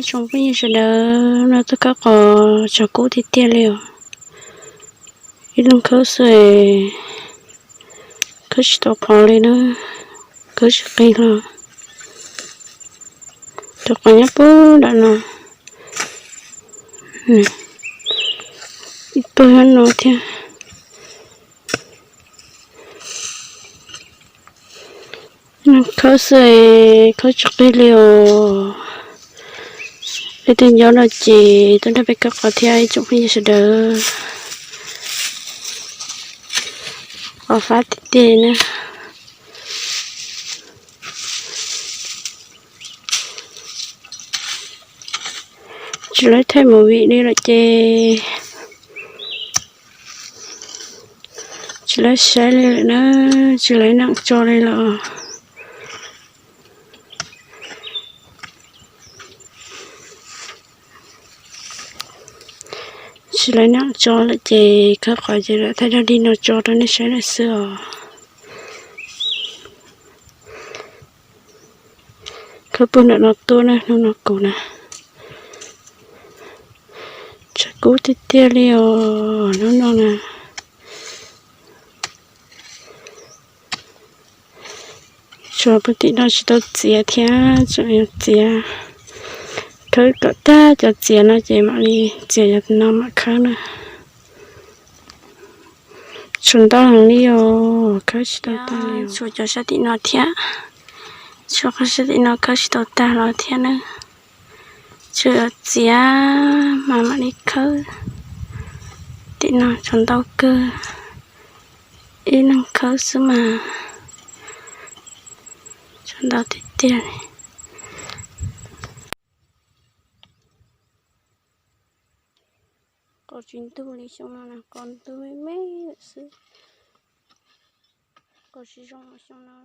Tsoom phooj ywg sawv daws, no tuaj khawb qos tshav kub tiag tiag li os. Ib leeg khawb xwb, khawb tsis tau qos li na, khawb tsis qig los. Cov qos nyob puag nram no, ib tug nyob no thiab. Khawb xwb, khawb tsis qig li os. Leej twg nyob no ces tuaj nrog peb khawb qos thiab ib tsoom phooj ywg sawv daws. Qos fab tiag tiag na. Tsis lawv thaij movie li lawm ces tsis lawv saib li lawm na, tsis lawv nam tso li lawm. Tsis lawv nam tso lawm ces khawb qos ces lam thaij dog dig no tso rau nej saib lawm xwb os. Khawb puag nram no tuaj na, hnub no kuv na. Tshav kub tiag tiag li os, hnub no na. Tshuav puag tim no tsis tau txiav thiab, tseem yuav txiav. Khawb kom tag cov txiav no ces mam li txiav cov no mam khawb na. Tshuav ntau heev li os, khawb tsis tau tag li. Tshuav cov sab tim no thiab, tshuav qhov sab tim no khawb tsis tau tag los thiab na. Tseem yuav txiav mas mam li khawb. Tim no tshuav ntau kawg, ib leeg khawb xwb mas tshuav ntau tiag tiag li. Qos tsis ntug li xyoo no na, qos ntug me me lawm xwb. Qos tsis zoo xyoo no.